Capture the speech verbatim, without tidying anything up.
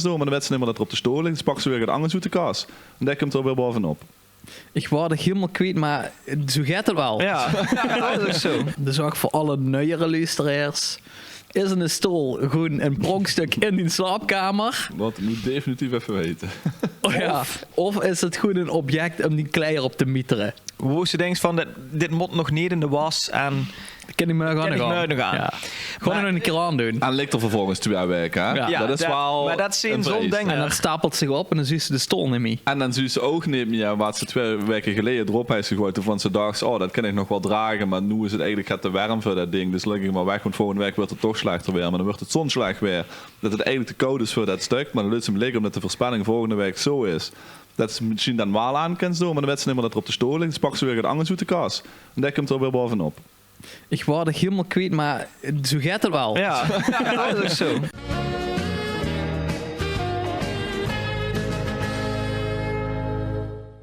Zo, maar dan wèts se neet mier det d'r op de stool ligk. Dus paks se weer get angers oet de kas. En det kump d'r weer baovenop. Ich waor dich hielemaol kwiet, maar zoe geit 't waal. Ja. Ja, det is zoe. Dus ouch veur alle nuiere luisteraars. Is 'ne stool gewoen e pronkstuk in dien slaopkamer? Det mót definitief effe weite. Oh ja. Of, of is 't gewoen e object um dien kleier op te mietere? Wo se dinks van, dit, dit mót nog neet in de was en Det kin ich morge nog aan. Ja. Gewoen nog 'ne kier aandoon. En ligk d'r vervolges twee waeke, hè? Ja. Ja, det is waal, maar det zeen zoe'n dinger. En det stapelt zich op en dan zuus se de stool neet mier. En dan zuus se ouch neet mier waat se twee waeke geleje d'rop höbs gegoejd. Van se dachs, oh, det kin ich nog waal drage, maar noe is 't eigelik get te werm veur det ding. Dus lik 'm maar weg, want volgende waek wuuert 't toch slechter weer. Maar dan wuuert 't zoe'n slech weer det 't eigelik te koud is veur det stök. Maar dan leut se 'm ligke, umdet de veurspelling volgende waek zoe is det se 't mesjien dan waal aan kins doon, maar dan wèts se neet mier det d'r op de stool ligk. Dus paks se weer get angers oet de kas. En det kump d'r weer baovenop. Ich waor dich hielemaol kwiet, maar zoe geit 't waal. Ja. Ja, det is zoe.